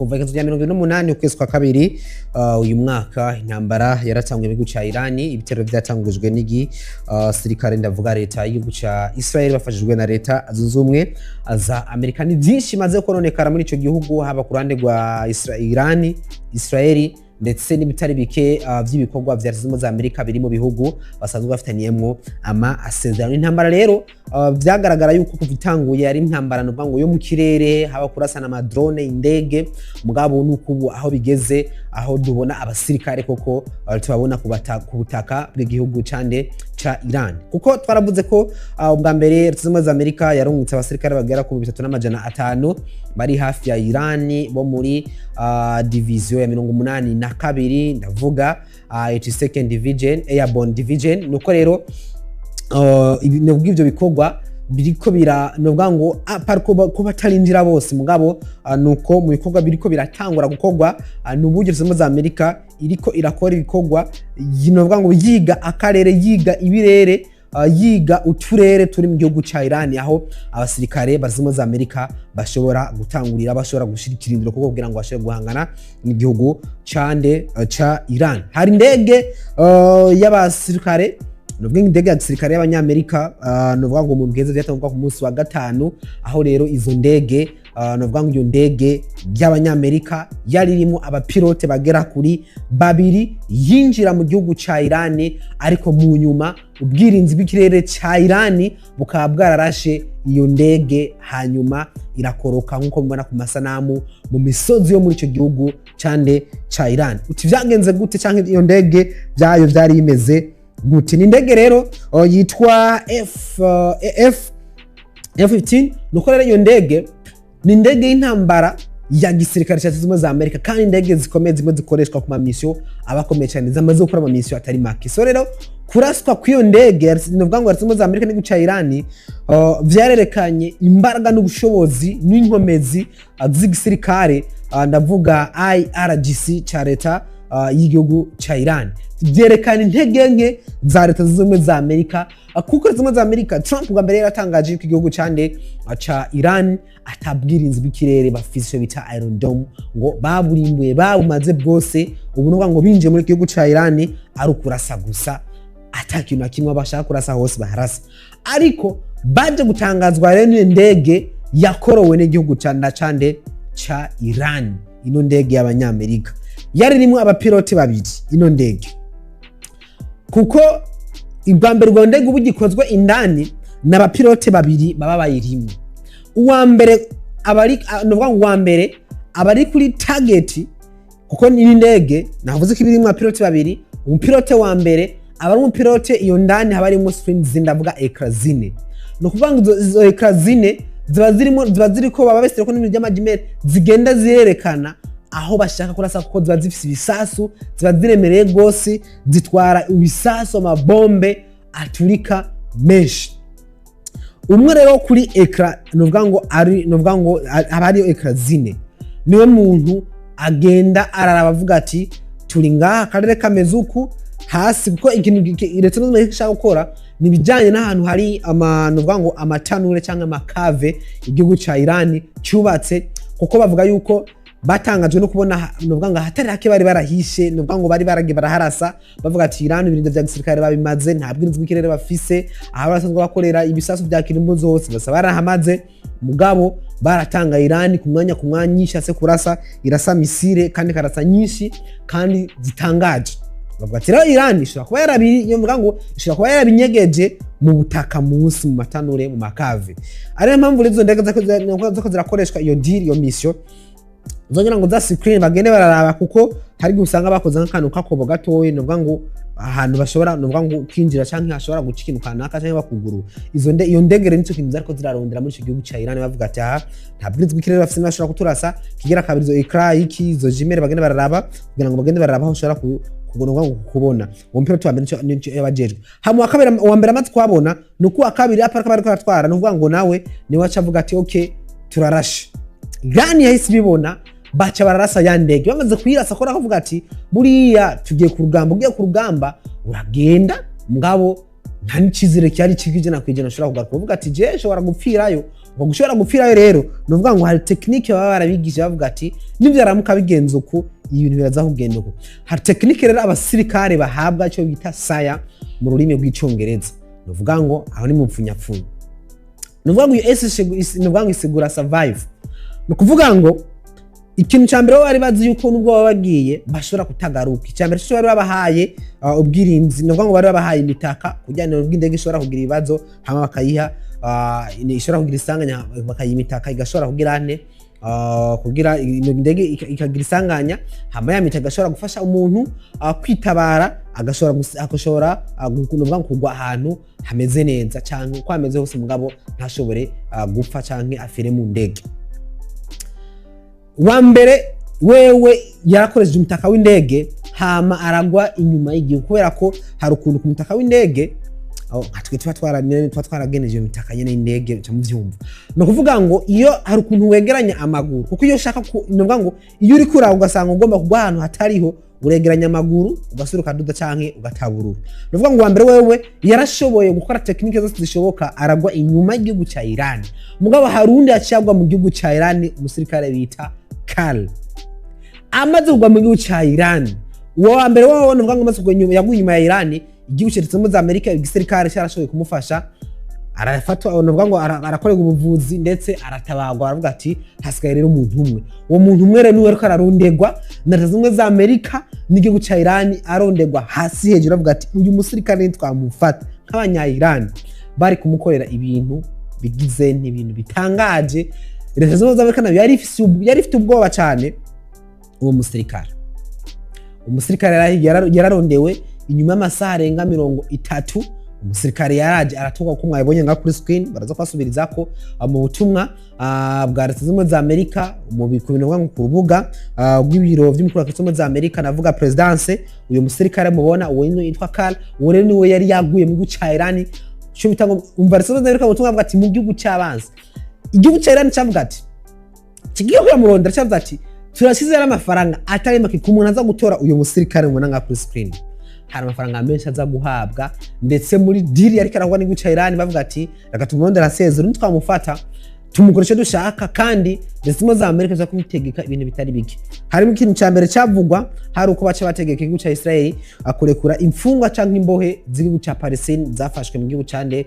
Kuva igenekerezo rya 28 ukwezi kwa kabiri uyu mwaka, intambara yaratanguye mu gihugu ca Irani. Ibitero vyatangujwe n'igisirikare, ndavuga leta y'igihugu ca Israel bafashijwe na Leta Zunze Ubumwe za Amerika. Ni vyinshi bimaze kononekara muri ico gihugu, haba ku ruhande rwa Irani, Israeli, ndetse n'ibitari bike vy'ibikorwa vya Leta Zunze Ubumwe za Amerika biri mu bihugu basanzwe bafitaniyemwo amasezerano. Intambara rero vyagaragara yuko kuva itanguye ari intambara nuvuga ngo yo mu kirere, haba kurasana ama drone, indege. Mugabo nuko ubu aho bigeze, aho dubona abasirikare koko tubabona ku butaka bw'igihugu cande ca Iran, kuko twaravuze ko ubwa mbere Leta Zunze Ubumwe za Amerika yarungitse abasirikare bagera ku 3500 bari hafi ya Iran, bo muri division ya 82, ndavuga 82nd Division, Airborne Division. Nuko rero nubwo ivyo bikorwa biriko bira, novuga ngo par ko batarinjira bose, mugabo nuko mu bikorwa biriko biratangura gukorwa, n'uburyo Leta Zunze za Amerika iriko irakora ibikorwa, novuga ngo yiga akarere, yiga ibirere, yiga uturere turi mu gihugu ca Iran, aho abasirikare ba Zunze za Amerika bashobora gutangurira, bashobora gushira ikirindiro kuko kugira ngo bashobore guhangana n'igihugu cande ca Iran. Hari indege y'abasirikare, nuvuga indege ya gisirikare y'abanyamerika, nuvuga ngo mu bweze byatangwa ku munsi wa gatanu, aho rero izo ndege, nuvuga ngo iyo ndege y'abanyamerika yari irimo abapilote bagera kuri babiri, yinjira mu gihugu ca Iran, ariko mu nyuma ubwirinzi bw'ikirere ca Iran bukaba bwararashe iyo ndege, hanyuma irakoroka, nk'uko mubona ku masanamu, mu misozi yo muri ico gihugu cande ca Iran. Uti vyagenze gute, canke iyo ndege vyayo vyari bimeze gute? Ni indege rero yitwa F F15. Nuko rero iyo ndege ni indege y'intambara ya gisirikare cya Leta Zunze Ubumwe za Amerika, kandi indege zikomeye, zimwe zikoreshwa ku ma mission aba akomeye cyane, zamaze gukora ama mission atari make. So rero kuraswa kw'iyo ndege, ni ukuvuga ngo Leta Zunze Ubumwe za Amerika n'igihugu cya Irani, vyarerekanye imbaraga n'ubushobozi n'inkomezi z'igisirikare, ndavuga IRGC cya leta y'igihugu cya Iran. Byerekana intege nke za Leta Zunze Ubumwe za Amerika, kuko Leta Zunze Ubumwe za Amerika, Trump bwa mbere yaratangaje yuko igihugu cyande ca Iran atabwirinzi bw'ikirere bafise, icyo bita Iron Dome, ngo baburimbuye, babumaze bwose. Ubu nuvuga ngo binjiye muri gihugu ca Iran ari ukurasa gusa, ata kintu na kimwe, bashaka kurasa hose baharasa. Ariko baje gutangazwa rero n'iyo ndege yakorowe n'igihugu ca na cande ca Iran. Ino ndege y'abanyamerika yari irimo abapiloti babiri. Ino ndege, kuko ubwa mbere ubwo ndege ubu gikozwe indani n'abapilote babiri baba bayirimo. Uwa mbere abari, nuvuga ngo uwa mbere abari kuri target, kuko ni indege navuze ko ibirimo abapilote babiri. Umupilote wa mbere aba ari umupilote, iyo ndani haba harimo screen zine, ndavuga écran zine. Ni ukuvuga ngo izo écran zine ziba zirimo, ziba ziriko, baba besireko n'ibintu by'ama jumelles, zigenda zirerekana aho bashaka kurasa, kuko ziba zifise ibisasu, ziba ziremereye rwose, zitwara ibisasu, amabombe aturika menshi. Umwe rero kuri écran, nuvuga ngo ari, nuvuga ngo haba hariyo écran zine, niwe muntu agenda araraba avuga ati: "Turi ngaha, akarere kameze uku hasi." Kuko ikintu Leta Zunze ishaka gukora ni ibijyanye n'ahantu hari ama, nuvuga ngo amatanure cyangwa ama cave igihugu ca Iran cyubatse, kuko bavuga yuko batangajwe no kubona, nuvuga ngo ahatari hake bari barahishe, nuvuga ngo bari baragiye baraharasa, bavuga ati Iran ibirindiro vya gisirikare babimaze, nta bwirinzi bw'ikirere bafise, aho basanzwe bakorera ibisasu vya kirimbuzi hose basa barahamaze. Mugabo baratanga Iran ku mwanya ku mwanya ishatse kurasa irasa missile, kandi karasa nyinshi kandi zitangaje. Bavuga ati rero Iran ishobora kuba yarabi, mvuga ngo ishobora kuba yarabinyegeje mu butaka munsi, mu matanure, mu ma cave. Ariyo mpamvu rero izo ndege zako zirakoreshwa iyo deal, iyo mission, zongera ngo za screen bagende bararaba, kuko hari igihe usanga bakoze nk'akantu kakobo gatoya, nuvuga ngo ahantu bashobora, nuvuga ngo kwinjira canke hashobora guca ikintu kanaka canke bakuguru. Izo nde iyo ndege rero nico kintu zariko zirarondera muri ico gihugu ca Iran, bavuga ati aha nta bwirinzi bw'ikirere bafise, bashobora kuturasa. Kigira kabiri, izo écran iki, izo jumelles, bagende bararaba kugira ngo bagende bararaba aho ushobora kubona, ngo kubona. Uwo mupira wa mbere nico yabajejwe. Hama wa kabiri, uwa mbere amaze kuhabona, nuko uwa kabiri apa ariko aratwara, nuvuga ngo nawe niwe aca avuga ati: "Okay, turarashe." Iran yahise ibibona, baca bararasa ya ndege. Bamaze kuyirasa, kora akavuga ati: "Buriya tugiye ku rugamba." Ugiye ku rugamba uragenda, mugabo nta n'icizere cyari kibi 100% ushobora kugaruka. Uvuga ati: "Je nshobora gupfirayo." Ngo gushobora gupfirayo rero, ni ukuvuga ngo hari technique baba barabigishije, bavuga ati nibyaramuka bigenze uku, ibintu biraza kugenda uku. Hari technique rero abasirikare bahabwa, icyo bita SIRE mu rurimi rw'Icyongereza. Ni ukuvuga ngo aho ni mu mpfunyapfunya, ni ukuvuga ngo iyo S ni ukuvuga ngo isigura survive. Ni ukuvuga ngo ikintu cya mbere, bo bari bazi yuko nubwo baba bagiye bashobora kutagaruka. Icya mbere cyo, bari babahaye ubwirinzi, ni ukuvuga ngo bari babahaye imitaka kugira ngo nubwo indege ishobora kugira ibibazo, hama bakayiha, ishobora kugira isanganya, bakayiha imitaka igashobora kugira ane, kugira indege ikagira isanganya, hama ya mitaka igashobora gufasha umuntu kwitabara, agashobora ni ukuvuga ngo kugwa ahantu hameze neza canke uko hameze hose, mugabo ntashobore gupfa canke afire mu ndege. Wa mbere wewe yarakoresheje umutaka w'indege, hama aragwa inyuma y'igihugu, kubera ko hari ukuntu ku mutaka w'indege aho nka twe tuba twarageneje imitaka nyene y'indege, uca muvyumva. Ni ukuvuga ngo iyo hari ukuntu wegeranya amaguru, kuko iyo ushaka ni ukuvuga ngo iyo uri kuraba ugasanga ugomba kugwa ahantu hatariho, uregeranya amaguru, ugasubira ukaduda canke ugataburura. Ni ukuvuga ngo uwa mbere wewe yarashoboye gukora technique zose zishoboka, aragwa inyuma y'igihugu ca Iran. Mugabo hari uwundi yaciye agwa mu gihugu ca Iran, umusirikare bita Karl. Amaze kugwa mu gihugu ca Iran, uwo wa mbere wowe, nuvuga ngo amaze kugwa inyuma, yaguye inyuma ya Iran, igihugu ca Leta Zunze Ubumwe za Amerika, igisirikare cyarashoboye kumufasha, arafatwa, nuvuga ngo arakorerwa ubuvuzi, ndetse aratabagwa. Aravuga ati hasigaye rero umuntu umwe. Uwo muntu umwe rero niwe ariko ararondegwa na Leta Zunze Ubumwe za Amerika n'igihugu ca Iran, arondegwa hasi hejuru. Avuga ati uyu musirikare ntitwamufata nk'abanya Iran, bari kumukorera ibintu bigize n'ibintu bitangaje. Leta Zunze Ubumwe za Amerika nayo yari ifite ubwoba cyane. Uwo musirikare yararondewe. Inyuma y'amasaha arenga 30, umusirikare yaraje aratuka, ko mwabibonye nga kuri screen. Baraza kwasubirizako mu butumwa bwa Leta Zunze Ubumwe za Amerika mu ku bintu ku rubuga rw'ibiro by'umukuru wa Leta Zunze Ubumwe za Amerika, navuga présidence. Uyu musirikare mubona, uwo ni yitwa Karl. Uwo rero niwe yari yaguye mu gihugu ca Iran, cyo bita ngo umva Leta Zunze Ubumwe za Amerika mu butumwa bwa ati mu gihugu cy'abanzi. Igihugu ca Iran cyavuga ati kigiye kuyamurondera, cyavuze ati turashyizeho amafaranga atari make ku muntu aza gutora uyu musirikare mubona nga kuri screen. Hari amafaranga menshi aza guhabwa. Ndetse muri deal yariko arahwa n'igihugu ca Iran, bavuga ati reka tumurondere asezera, nitwamufata tumukoresha dushaka. Kandi Leta Zunze za Amerika za kumutegeka ibintu bitari bike. Harimo ikintu cya mbere cyavugwa, hari uko baca bategeka igihugu ca Israel kurekura imfungwa canke imbohe z'igihugu ca Palestine zafashwe mu gihugu cande,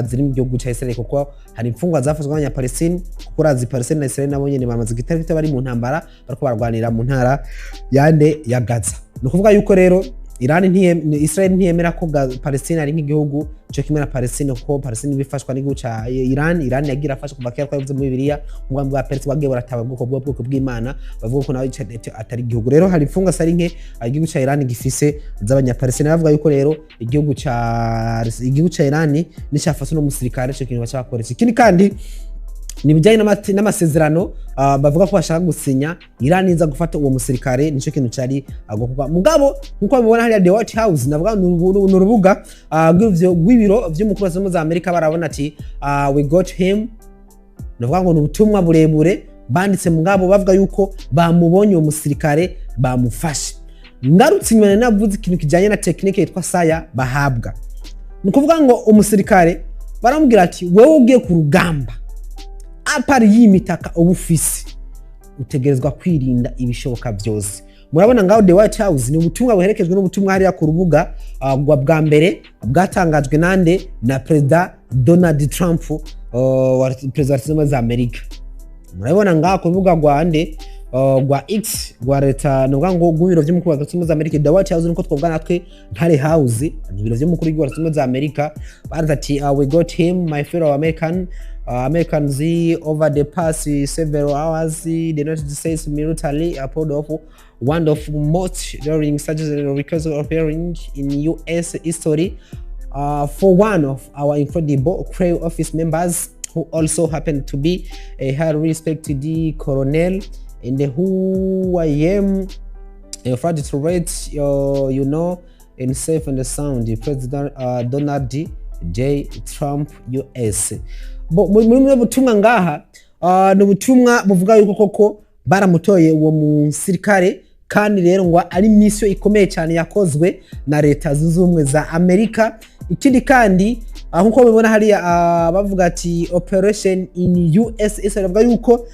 ziri mu gihugu ca Israel, kuko hari imfungwa zafashwe n'abanya-Palestine, kuko urazi Palestine na Israel nabo nyene bamaze igitari gito bari mu ntambara, bariko barwanira mu ntara yande ya Gaza. Ni ukuvuga yuko rero Iran Israel ntiyemera ko Palestine ari nk'igihugu cyo kimwe na Palestine, kuko Palestine bifashwa n'igihugu ca Iran. Iran yagira afasha kuva kera, twabivuze muri Bibiliya, ubwami bwa Perse bwagiye burataba ubwoko bw'ubwoko bw'Imana, bavuga ko nawe atari igihugu. Rero hari imfungwa zitari nke igihugu ca Iran gifise z'abanyapalestine. Bavuga yuko rero igihugu ca Iran nicafata no musirikare, ico kintu baca bakoresha. Ikindi kandi ni ibijyanye n'amasezerano bavuga ko bashaka gusinya Iran iza gufata uwo musirikare. Nicyo kintu cyari gukorwa. Mugabo nkuko mubibona hariya, The White House, navuga ni urubuga rw'ibiro vy'umukuru wa Zunze za Amerika, barabona ati "We got him." Navuga ngo ni ubutumwa burebure banditse, mugabo bavuga yuko bamubonye uwo musirikare, bamufashe. Ngarutse inyuma, nari navuze ikintu kijyanye na technique yitwa SIRE bahabwa. Ni ukuvuga ngo umusirikare baramubwira ati wowe ugiye ku rugamba, à part y'iyi mitaka uba ufise, utegerezwa kwirinda ibishoboka byose. Murabona ngaho The White House, ni ubutumwa buherekejwe n'ubutumwa hariya ku rubuga bwa mbere bwatangajwe nande? Na Perezida Donald Trump, wa perezida wa Leta Zunze Ubumwe za Amerika. Murabibona ngaho ku rubuga rwa nde, rwa X rwa leta, ni ukuvuga ngo rw'ibiro by'umukuru wa Leta Zunze Ubumwe za Amerika, The White House, niko twavuga natwe Ntare House, ni ibiro by'umukuru w'igihugu wa Leta Zunze Ubumwe za Amerika. Baravuze ati "We got him, my fellow Americans. Over the past several hours, the United States military pulled off one of most daring strategic operations in US history for one of our incredible crew office members, who also happened to be a highly respected colonel and who I am proud to let you know in safe and sound. President Donald J. Trump, US." Muri buno butumwa ngaha, ni ubutumwa buvuga yuko koko baramutoye uwo musirikare, kandi rero ngo ari mission ikomeye cyane yakozwe na Leta Zunze Ubumwe za Amerika. Ikindi kandi Nkuko mubibona hariya, bavuga ati "Operation in US Israel", bavuga yuko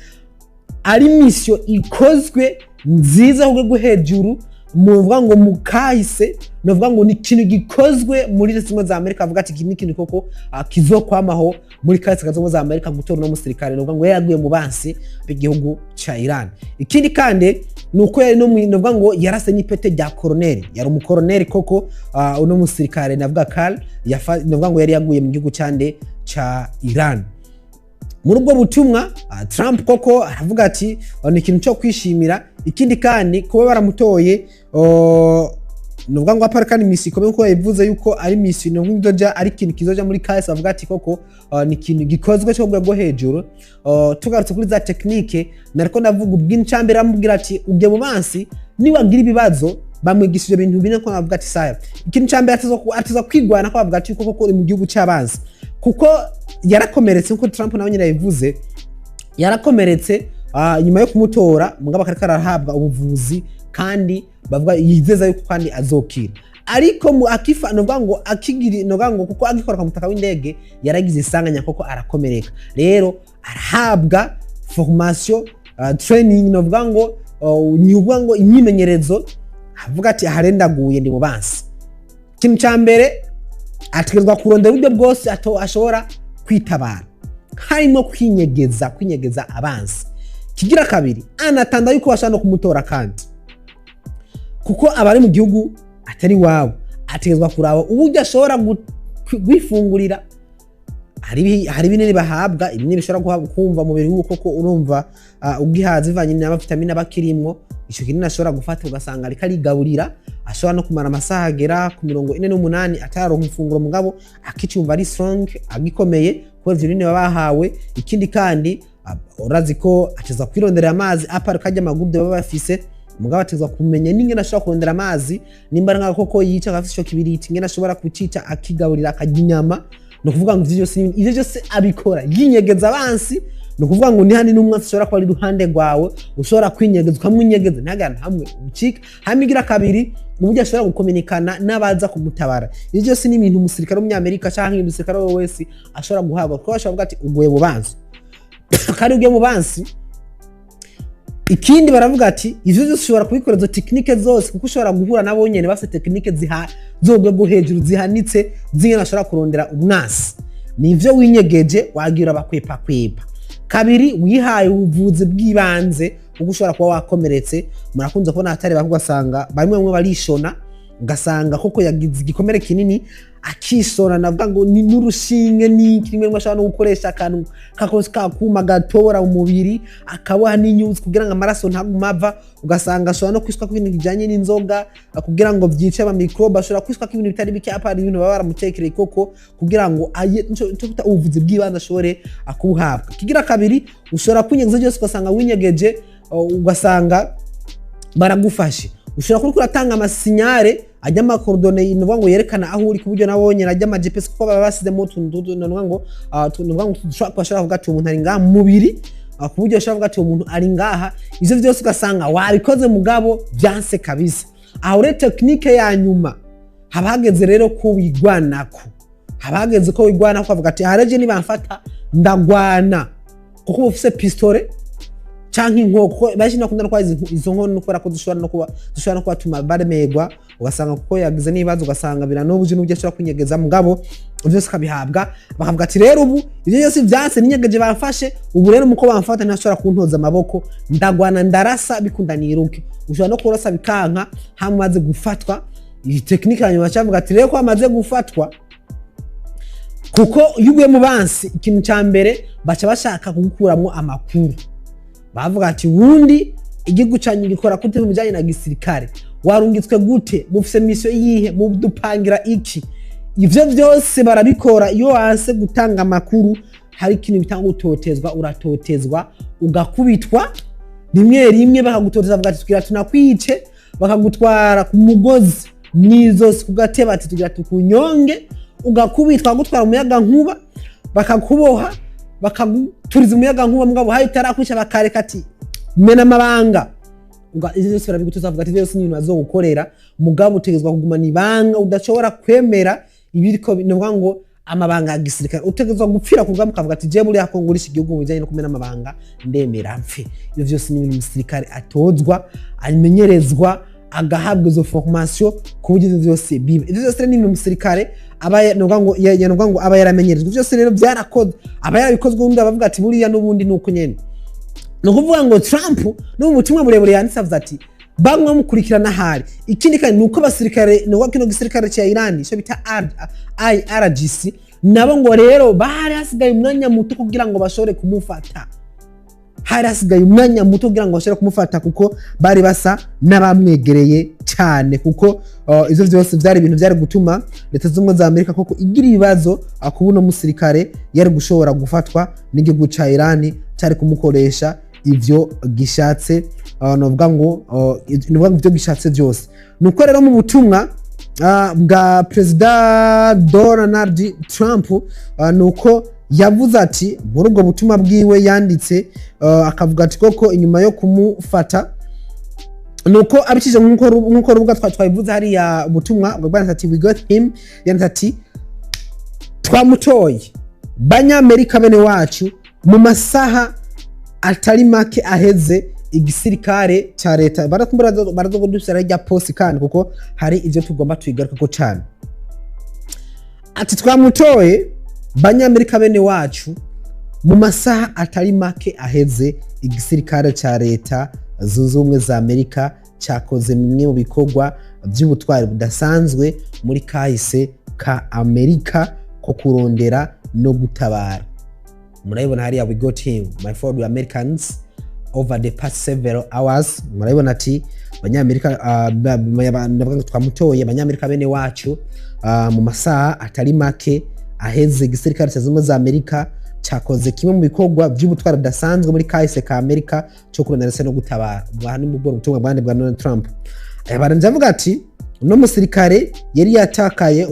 ari mission ikozwe nziza ku rwego hejuru. Muvuga ngo mu kahise, novuga ngo ni ikintu gikozwe muri Leta Zunze Ubumwe za Amerika. Avuga ati iki ni ikintu koko kizokwamaho muri kahise ka Zunze Ubumwe za Amerika, gutora uno musirikare, novuga ngo yari yaguye mu bansi b'igihugu ca Iran. Ikindi kandi ni uko yari no novuga ngo yarase n'ipete rya koroneri, yari umukoroneri koko. Uno musirikare navuga Carl, novuga ngo yari yaguye mu gihugu cande ca Iran. Muri ubwo butumwa, Trump koko aravuga ati: "Ni ikintu cyo kwishimira." Ikindi kandi, kuba baramutoye, nuvuga ngo apara kandi mission ikomeye, nkuko yabivuze yuko ari mission, nuvuga izoja ari ikintu kizoja muri kahise. Avuga ati koko ni ikintu gikozwe cyo rwego hejuru. Tugarutse kuri za technique nariko ndavuga, ubw'incambere aramubwira ati ugiye mu bansi, niwagira ibibazo, bamwigishije ibintu bine. Ko avuga ati saya, ikintu ca mbere ateza kwigwana, ko avuga ati koko uri mu gihugu c'abansi, kuko yarakomeretse, nkuko Trump nawe nyine yabivuze, yarakomeretse nyuma yo kumutora, mugabo akariko arahabwa ubuvuzi, kandi bavuga yizeza yuko kandi azokira. Ariko mu akifa, novuga ngo akigiri, novuga ngo kuko agikora ku mutaka w'indege yaragize isanganya, koko arakomereka. Rero arahabwa formation, training, novuga ngo ni ukuvuga ngo imyimenyerezo. Avuga ati aharendaguye ndi mu bansi, ikintu ca mbere ategerezwa kurondera uburyo bwose ashobora kwitabara, harimo kwinyegeza abansi. Kigira kabiri, anatanda yuko bashobora no kumutora kandi, kuko abari mu gihugu atari iwabo, ategerezwa kuraba uburyo ashobora kwifungurira. Hari ibinini bahabwa, ibinini bishobora kumva umubiri wiwe koko urumva ugihaza bivanye n'amavitamine aba akirimwo. Ico kinini ashobora gufata, ugasanga ariko arigaburira, ashobora no kumara amasaha agera ku 48 atararonka ifunguro, mugabo akicumva ari strong, agikomeye, kubera ivyo binini baba bahawe. Ikindi kandi, urazi ko ateza kwironderera amazi, apara karya amagude baba bafise, mugabo ateza kumenya n'ingene ashobora kurondera amazi, nimba ari nk'agakoko yica gafise ico kibiriti, ingene ashobora kucica akigaburira, akarya inyama. Ni ukuvuga ngo ivyo vyose abikora yinyegeza abansi. Ni ukuvuga ngo ni handi n'umwansi ushobora kuba ari iruhande rwawe, ushobora kwinyegeza, ukamwinyegeza, ntihagire ahantu hamwe ucika. Hanyuma igira kabiri, uburyo ashobora gukominikana n'abaza kumutabara. Ivyo byose ni ibintu umusirikare w'umunyamerika canke umusirikare uwo wese ashobora guhabwa, kuko bashobora kuvuga ati uguye mu bansi, kandi ugiye mu bansi. Ikindi baravuga ati ivyo byose ushobora kubikora, izo technique zose, kuko ushobora guhura nabo nyene bafite technique ziha z'urwego hejuru zihanitse zingene bashobora kurondera umwansi. Nivyo winyegeje, wagira bakwepa kwepa. Kabiri, wihaye ubuvuzi bw'ibanze, kuko ushobora kuba wakomeretse. Murakunze kubona ahatari bake, ugasanga bamwe bamwe barishona, ugasanga koko yagize igikomere kinini, akisona, navuga ngo ni n'urushinge n'iki, rimwe rimwe ashobora no gukoresha akantu kakoze kakuma gatobora mu mubiri, akaboha n'inyuzi kugira ngo amaraso ntagume ava. Ugasanga ashobora no kwiswa ku bintu bijyanye n'inzoga kugira ngo byice amamikrobe, ashobora kwiswa ku ibintu bitari bike, apara ibintu baba baramutekereye koko kugira ngo aye nico bita ubuvuzi bw'ibanze ashobore kubuhabwa. Kigira kabiri, ushobora kwinyegeza byose, ugasanga winyegeje, ugasanga baragufashe. Ushobora kuba uriko uratanga amasinyare ajya ama coordonnées, ni ukuvuga ngo yerekana aho uri, ku buryo nabonye ajya ama GPS, kuko baba basizemo utuntu ni ukuvuga ngo ni ukuvuga ngo dushobora bashobora kuvuga ati umuntu ari ngaha mu mubiri, ku buryo bashobora kuvuga ati umuntu ari ngaha. Ivyo vyose ugasanga wabikoze, mugabo vyanse kabisa. Aho rero technique ya nyuma, haba hageze rero ko wigwanako, haba hageze ko wigwanako, avuga ati hareje nibamfata ndagwana, kuko uba ufise pistolet canke inkoko, kuko benshi ntibakunda no kuba izo nkono, kubera ko zishobora no kubatuma baremerwa, ugasanga kuko yagize n'ibibazo, ugasanga biranobuje n'uburyo ashobora kwinyegeza. Mugabo vyose akabihabwa, bakavuga ati rero ubu ivyo byose vyanse, ninyegeje, bamfashe, ubu rero muko bamfata ntashobora kuntoza amaboko, ndagwana, ndarasa bikunda niruke. Ushobora no kurasa bikanka. Hamaze gufatwa, iyi technique ya nyuma, bacavuga ati rero ko hamaze gufatwa, kuko iyo uguye mu bansi, ikintu cya mbere baca bashaka kugukuramwo amakuru. Bavuga ati wundi igihugu cyanyu gikora gute mu bijyanye na gisirikare? Warungitswe gute? Mufise mission yihe? Mudupangira iki? Ivyo vyose barabikora. Iyo wanse gutanga amakuru, hari ikintu bitanga gutotezwa, uratotezwa, ugakubitwa rimwe rimwe, bakagutoteza, bavuga ati tugira tunakwice, bakagutwara ku mugozi mw'izosi ku gatebe, ati tugira tukunyonge, ugakubitwa, bagutwara umuyaga nkuba, bakakuboha, bakaguturiza umuyaga nkuba, mugabo hayo utarakwica, bakareka ati mena amabanga. Ivyo byose barabigutuza, bavuga ati byose ni ibintu bazogukorera, mugabo utegerezwa kugumana ibanga, udashobora kwemera ibiriko, ni ukuvuga ngo Amabanga ya gisirikare, utegerezwa gupfira ku rugamba, ukavuga ati: "Jewe buriya ko ngurisha igihugu mu bijyanye no kumena amabanga, ndemera mpfe." Ibyo byose ni ibintu umusirikare atozwa, amenyerezwa, agahabwa izo formation ku buryo ivyo byose biba. Ivyo byose rero ni ibintu umusirikare aba nuvuga ngo nuvuga ngo aba yaramenyerejwe. Ivyo byose rero byarakozwe, aba yarabikozwe. Ubundi abavuga ati buriya n'ubundi ni uko nyene. Ni ukuvuga ngo Trump no mu butumwa burebure yanditse avuze ati bamwe bamukurikirana ahari. Ikindi kandi ni uko abasirikare, ni ukuvuga kino gisirikare cya Iran icyo bita IRGC, nabo ngo rero bari hasigaye umwanya muto kugira ngo bashobore kumufata. Hari hasigaye umwanya muto kugira ngo bashobore kumufata, kuko bari basa n'abamwegereye cyane, kuko ivyo vyose vyari ibintu vyari gutuma Leta Zunze Ubumwe za Amerika koko igira ibibazo, kuba uno musirikare yari gushobora gufatwa n'igihugu ca Iran, cari kumukoresha ivyo gishatse, novuga ngo ivyo gishatse vyose. Nuko rero mu butumwa bwa Perezida Donald Trump, nuko yavuze ati muri ubwo butumwa bwiwe yanditse, akavuga ati koko inyuma yo kumufata, nuko abicishije nkuko rubuga twabivuze hariya, ubutumwa bwanditse ati: "We got him." Yanditse ati: "Twamutoye, Banyamerika bene wacu. Mu masaha atari make aheze, igisirikare ca leta baraza rya post." Kandi kuko hari ivyo tugomba tuyigarukako cane. Ati: "Twamutoye, Banyamerika bene wacu. Mu masaha atari make aheze, igisirikare ca Leta Zunze Ubumwe za Amerika cyakoze bimwe mu bikorwa by'ubutwari budasanzwe muri kahise ka Amerika ko kurondera no gutabara." Murabibona hariya: "We got him, my fellow Americans, over the past several hours." Murabibona ati Abanyamerika, ndavuga ngo twamutoye, Abanyamerika bene wacu, mu masaha atari make aheze, igisirikare cya Zunze za Amerika cyakoze kimwe mu bikorwa by'ubutwari budasanzwe muri kahise ka Amerika cyo kurondera ndetse no gutabara. Ubwo ni bwo butumwa bwande bwa Donald Trump. Yabaranze avuga ati uno musirikare yari yatakaye,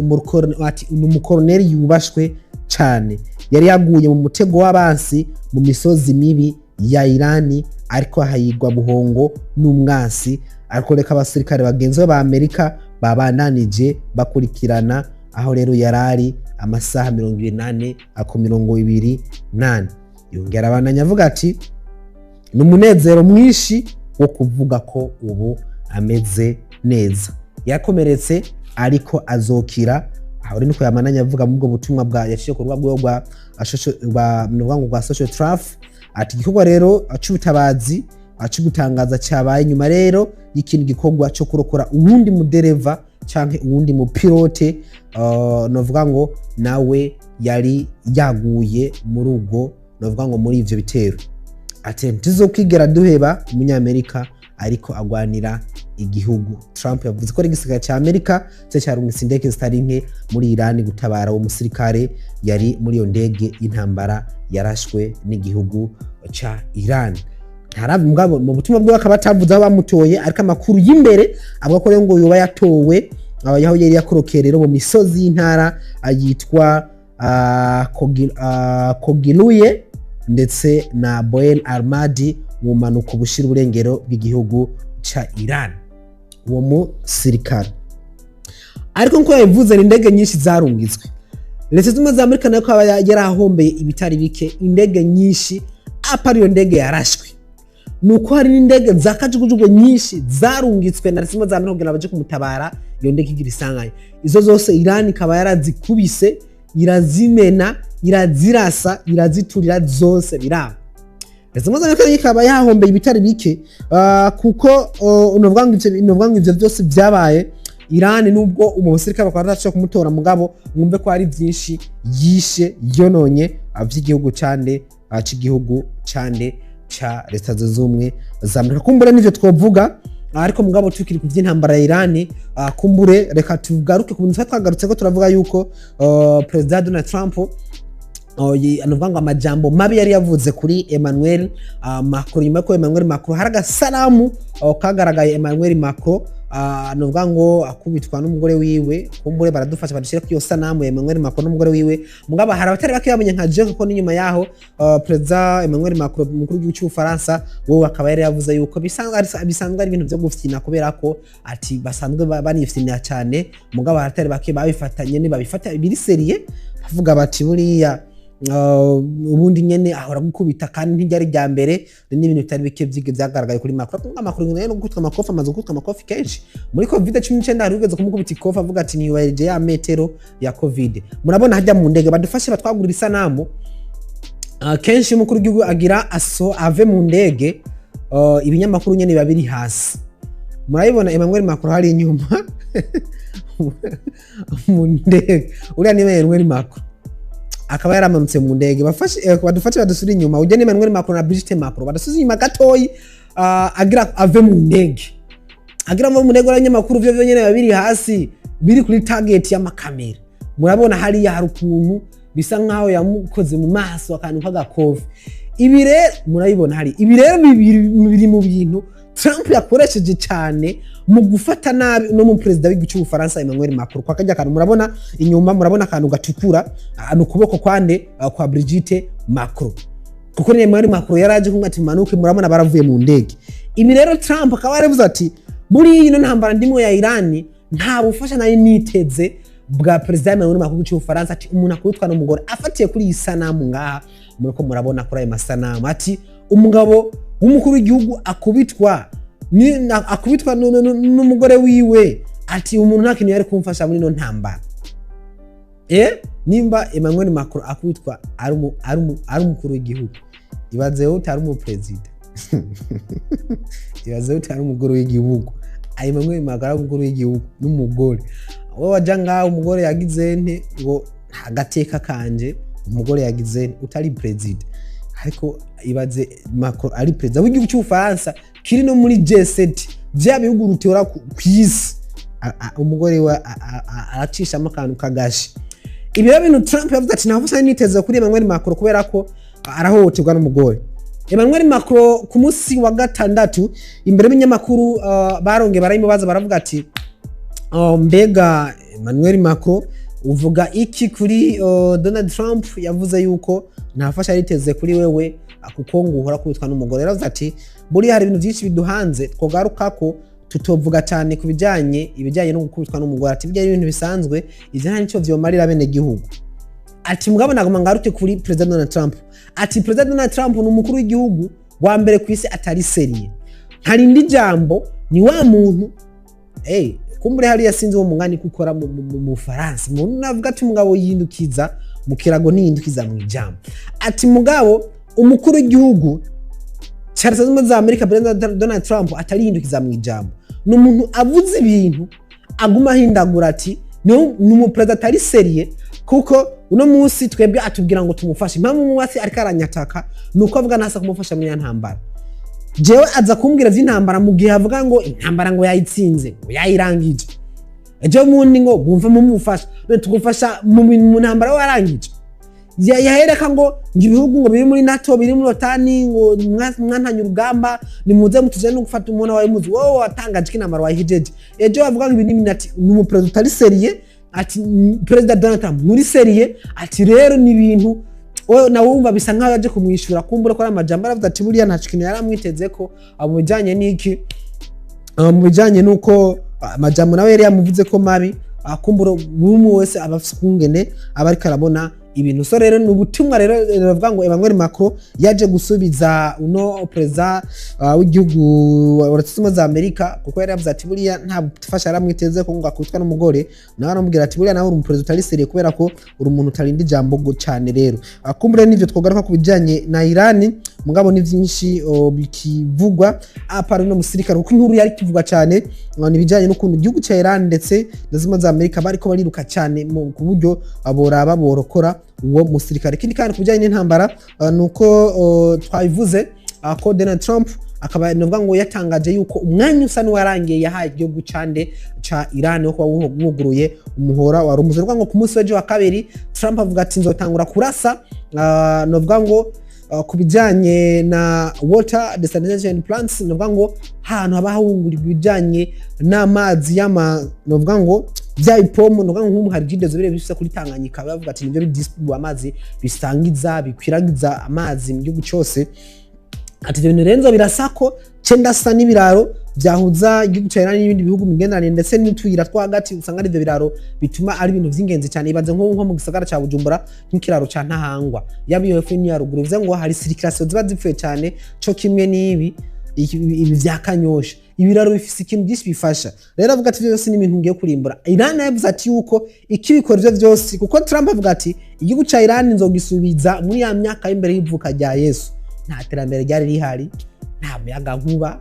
ati ni umukoroneri yubashwe cyane, yari yaguye mu mutego w'abansi mu misozi mibi ya Irani, ariko ahayigwa buhongo n'umwansi. Ariko reka abasirikare bagenzi be ba Amerika babandanije bakurikirana aho rero yarari amasaha 24 ako 24. Yongera abandanya avuga ati ni umunezero mwinshi wo kuvuga ko ubu ameze neza, yakomeretse ariko azokira. Aho rero niko yamananye avuga mu bwo butumwa bwa yaciye ku rubuga rwa nuvuga ngo rwa social traf, ati igikorwa rero c'ubutabazi cyo gutangaza cyabaye nyuma rero y'ikindi gikorwa cyo kurokora uwundi mudereva canke uwundi mupilote, novuga ngo nawe yari yaguye muri ubwo, novuga ngo muri ivyo bitero. Ati ntituzokwigera duheba umunyamerika ariko agwanira igihugu. Trump yavuze ko ari igisirikare cya Amerika cyo cyarungitse indege zitari nke muri Iran gutabara uwo musirikare yari muri iyo ndege y'intambara yarashwe n'igihugu ca Iran. Ntarabi mugabo mu butumwa bwiwe akaba atavuze aho bamutoye, ariko amakuru y'imbere avuga ko rero ngo yoba yatowe aho yari yakorokeye rero mu misozi y'intara yitwa Kogiluye ndetse na Boen Armadi mu mpanuka bushira uburengero bw'igihugu ca Iran, uwo musirikare. Ariko nkuko yabivuze, ni indege nyinshi zarungitswe. Leta Zunze Ubumwe za Amerika nayo akaba yarahombeye ibitari bike, indege nyinshi. Apa iyo ndege yarashwe, nuko hari n'indege za kajugujugu nyinshi zarungitswe na Leta Zunze Ubumwe za Amerika kugira baje kumutabara iyo ndege igira isanganya. Izo zose Iran ikaba yarazikubise, irazimena, irazirasa, iraziturira zose, biranga. Leta Zunze Ubumwe za Amerika ikaba yahombeye ibitari bike, kuko novuga ngo ivyo byose byabaye Iran, nubwo umusirikare bakaba badashobora kumutora, mugabo mwumve ko hari byinshi yishe, yononye vy'igihugu cande, c'igihugu cande, ca Leta Zunze Ubumwe za Amerika. Kumbure nivyo twovuga, ariko mugabo tukiri ku vy'intambara ya Iran, kumbure reka tugaruke ku bintu twari twagarutse ko turavuga yuko Perezida Donald Trump, nuvuga ngo amajambo mabi yari yavuze kuri Emmanuel Macron, nyuma yuko Emmanuel Macron hari agasanamu kagaragaye Emmanuel Macron, nuvuga ngo akubitwa n'umugore wiwe. Kumbure baradufasha badushyire kuri iyo sanamu ya Emmanuel Macron n'umugore wiwe. Mugabo hari abatari bake bamenye nka je, kuko n'inyuma yaho Perezida Emmanuel Macron, umukuru w'igihugu cy'Ubufaransa, wowe akaba yari yavuze yuko bisanzwe ari ibintu byo gufyina, kubera ko ati basanzwe banifyinira cyane. Mugabo abatari bake babifatanye ni babifata biri sérieux. Bavuga bati buriya ubundi nyene ahora gukubita kandi ntiryari rya mbere, n'ibintu bitari bike vyagaragaye kuri Macron. Macron rero gukubitwa amakofi, amaze gukubitwa amakofi kenshi muri COVID 19. Hari ugeze kumukubita ikofi, avuga ati ntiyubahirije ya metero ya COVID. Murabona hajya mu ndege, badufashe batwagurira isanamu. Kenshi umukuru w'igihugu agira aso ave mu ndege, ibinyamakuru nyene biba biri hasi. Murabibona Emmanuel Macron hari inyuma mu ndege. Uriya ni Emmanuel Macron, akaba yaramanutse mu ndege. Bafashe, badufashe badusubire inyuma. Ujya ni Emmanuel Macron na Brigitte Macron, badasubize inyuma gatoyi. Agira ave mu ndege, agira ave mu ndege, abanyamakuru vyo nyene biba biri hasi, biri kuri target y'amakamera. Murabona hariya hari ukuntu bisa nkaho yamukoze mu maso akantu k'agakofi. Ibi rero murabibona hari ibi rero biri mu bintu Trump yakoresheje cyane mu gufata nabi no mu perezida w'igihugu cy'Ubufaransa Emmanuel Macron. Kwa kajya kantu murabona inyuma, murabona akantu gatukura, ni ukuboko kwande? Kwa Brigitte Macron, kuko ni Emmanuel Macron yaraje kumwe ati manuke. Murabona baravuye mu ndege. Ibi rero Trump akaba yaravuze ati muri ino ntambara ndimo ya Iran nta bufasha nari niteze bwa perezida Emmanuel Macron cy'Ubufaransa, ati umuntu akubitwa n'umugore. Afatiye kuri iyi sanamu ngaha muriko murabona kuri ayo masanamu, ati umugabo w'umukuru w'igihugu akubitwa akubitwa n'umugore wiwe, ati umuntu nta kintu yari kumfasha muri ino ntambara. Nimba Emmanuel Macron akubitwa ari umukuru w'igihugu, ibaze wowe utari umuperezida, ibaze wowe utari umukuru w'igihugu. Emmanuel Macron ari umukuru w'igihugu n'umugore wowe waja ngaho, umugore yagize nte ngo agateka kanje, umugore yagize nte utari perezida? Ariko ibaze Macron ari perezida w'igihugu cy'Ubufaransa kiri no muri G7, vya bihugu rutora ku isi, umugore we aracishamo akantu kagashi. Ibi rero bintu Trump yavuze ati nta niteze kuri Emmanuel Macron kubera ko arahohoterwa n'umugore. Emmanuel Macron ku munsi wa gatandatu imbere y'ibinyamakuru, barongeye barayimubaza, baravuga ati mbega Emmanuel Macron, uvuga iki kuri Donald Trump yavuze yuko ntafasha yariteze kuri wewe kuko ngo uhora kubitwa n'umugore? Yaravuze ati buriya hari ibintu byinshi biduhanze twogaruka ko tutovuga cyane ku bijyanye ibijyanye no gukubitwa n'umugore, ati bijyanye n'ibintu bisanzwe, ivyo nta nico vyomarira bene gihugu. Ati mugabo nagoma ngaruke kuri Perezida Donald Trump, ati Perezida Donald Trump ni umukuru w'igihugu wa mbere ku isi atari sérieux, ntarindi jambo, ni wa muntu. Hey, kumbure hariya sinzi uwo mungani kukora mu Faransa, umuntu navuga ati umugabo yindukiza mu kirago niyindukiza mu ijambo. Ati mugabo umukuru w'igihugu cya Leta Zunze Ubumwe za Amerika Perezida Donald Trump atarihindukiza mu ijambo, ni umuntu avuze ibintu aguma ahindagura, ati ni umuperezida atari sérieux, kuko uno munsi twebwe atubwira ngo tumufashe. Impamvu umwasi ariko aranyataka ni uko avuga ntasa kumufasha muri ya ntambara. Jewe aza kumbwira vy'intambara mu gihe avuga ngo intambara ngo yayitsinze, ngo yayirangije. Ejo bundi ngo bumve mumufasha, none tugufasha mu ntambara warangije? Yahereka ngo ibihugu ngo biri muri NATO, biri muri OTAN, ngo mwantanye urugamba, nimuze mutuje no gufata umuntu wawe muzi wowe watangaje ko intambara wayihejeje. Ejo bavuga ngo ibi n'ibindi, ati ni umuperezida utari sérieux, ati Perezida Donald Trump nturi sérieux. Ati rero ni ibintu wowe nawe wumva bisa nkaho yaje kumwishyura, kumbura ko ari amajambo aravuze ati buriya nta kintu yari amwiteze ko mu bijyanye n'iki, mu bijyanye n'uko amajambo nawe yari yamuvuze ko mabi. Kumbura buri umwe wese aba afise ukungene aba ariko arabona ibintu. So rero ni ubutumwa rero bavuga ngo Emmanuel Macron yaje gusubiza uno perezida w'igihugu wa Leta Zunze Ubumwe za Amerika, kuko yari yavuze ati buriya nta bufasha yaramwiteze ko ngo akubitwa n'umugore. Nawe aramubwira ati buriya nawe uri umuperezida utari sérieux, kubera ko uri umuntu utarinda ijambo cyane. Rero kumbure n'ivyo twogaruka ku bijyanye na Iran, mugabo ni byinshi bikivugwa apara no musirikare, kuko inkuru yari kivugwa cyane ni ibijyanye n'ukuntu igihugu cya Iran ndetse na zimwe za Amerika bariko bariruka cyane ku buryo boraba borokora uwo musirikare. Ikindi kandi ku bijyanye n'intambara, ni uko twabivuze ko Donald Trump akaba novuga ngo yatangaje yuko umwanya usa n'uwarangiye yahaye igihugu cande ca Iran wo kuba wuguruye umuhora wa Hormuz. Nukuvuga ngo ku munsi w'ejo wa kabiri Trump avuga ati nzotangura kurasa, novuga ngo ku bijyanye na water desalination plants, novuga ngo ahantu haba hahungurirwa ibijyanye n'amazi y'ama, novuga ngo bya bipomo, novuga ngo nk'ubu hari jidezo bire bifise kuri Tanganyika, bavuga ati nibyo bidistribua amazi, bisangiza, bikwiragiza amazi mu gihugu cyose. Ati ibyo bintu renzo birasa ko cenda sa n'ibiraro byahuza igihugu ca Iran n'ibindi bihugu migenderanire, ndetse n'utuyira two hagati, usanga ari ivyo biraro bituma ari ibintu vy'ingenzi cyane. Ibaze nko mu gisagara ca Bujumbura, nk'ikiraro ca Ntahangwa, yaba iyo hepfo n'iya ruguru, bivuze ngo hari circulation ziba zipfuye cyane, co kimwe n'ibi ibi vya Kanyosha. Ibiraro bifise ikintu byinshi bifasha. Rero avuga ati ivyo byose ni ibintu ngiye kurimbura. Iran yavuze ati yuko ikibikora ivyo vyose, kuko Trump avuga ati igihugu ca Iran nzogisubiza muri ya myaka y'imbere y'ivuka rya Yesu. Nta terambere ryari rihari, nta muyaga nkuba,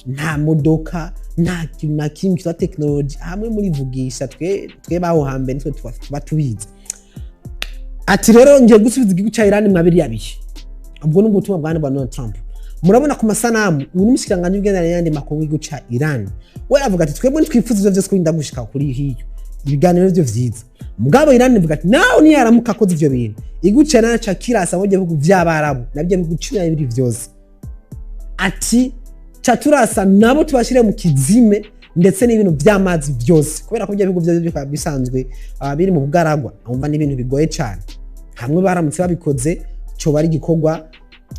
nta modoka, nta kintu na kimwe kitwa tekinoloji. Hamwe muri vugisha twe baho hambere nitwe tuba tubizi. Ati rero ngiye gusubiza igihugu ca Iran mwa biriya bihe. Ubwo ni ubutumwa bwa Donald Trump. Murabona ku masanamu, uyu ni umushikiranganji w'imigenderanire y'ayandi makungu y'igihugu ca Iran. We avuga ati twebwe ntitwifuza ivyo vyose kurinda gushika kuri hiyo, ibiganiro vyo vyiza. Mugabo Iran ivuga ati nawe niyaramuka akoze ivyo bintu, igihugu ca Iran ca kirasa mu bihugu vy'Abarabu nabyo bihugu 12 vyose, ati ca turasa nabo tubashire mu kizime, ndetse n'ibintu vy'amazi vyose, kubera ko ibyo bihugu vyose bikaba bisanzwe biri mu bugaragwa. Umva, n'ibintu bigoye cane. Hamwe baramutse babikoze, coba ari igikorwa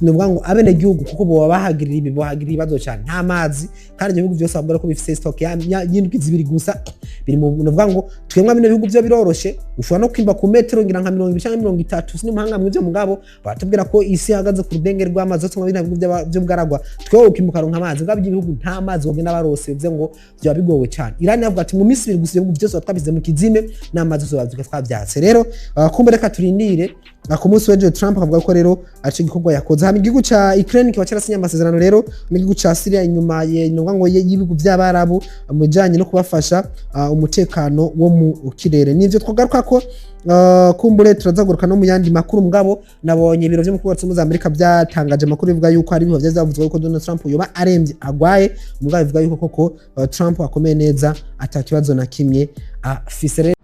ni ukuvuga ngo abenegihugu kuko boba bahagirira ibi, bohagirira ibibazo cyane. Nta mazi, kandi ibyo bihugu byose bavuga ko bifise stock y'indwi 2 gusa. Biri mu, ni ukuvuga ngo twemwe bino bihugu byo biroroshe, ushobora no kwimba ku metero ngira nka 20 cyangwa 30. Sini umuhanga mw'ivyo, mugabo baratubwira ko isi ihagaze ku rudenge rw'amazi yose. Bino bihugu vy'ubugaragwa twewe ukimbuka ukaronka amazi, mugabo ibyo bihugu nta mazi wogenda barose, bivuze ngo byaba bigowe cyane. Iran yavuga ati mu minsi 2 gusa ibihugu byose twabize mu kizime n'amazi yose bavyuka twavyatse. Rero kumbe reka turindire. Ku munsi w'ejo Trump akavuga ko rero arico gikorwa yakoze. Hama igihugu ca Ukraine kiba carasinye amasezerano rero n'igihugu ca Syria inyuma ye nuvuga ngo y'ibihugu vy'Abarabu mu bijanye no kubafasha umutekano wo mu kirere. Nivyo twagaruka ko kumbure turazagaruka no mu yandi makuru. Mugabo nabonye ibiro vy'umukuru wa za Amerika byatangaje amakuru bivuga yuko hari ibihuha vyavuzwe yuko Donald Trump yoba aremvye, agwaye. Mugabo bivuga yuko koko Trump akomeye neza, ata kibazo na kimwe afise. Rero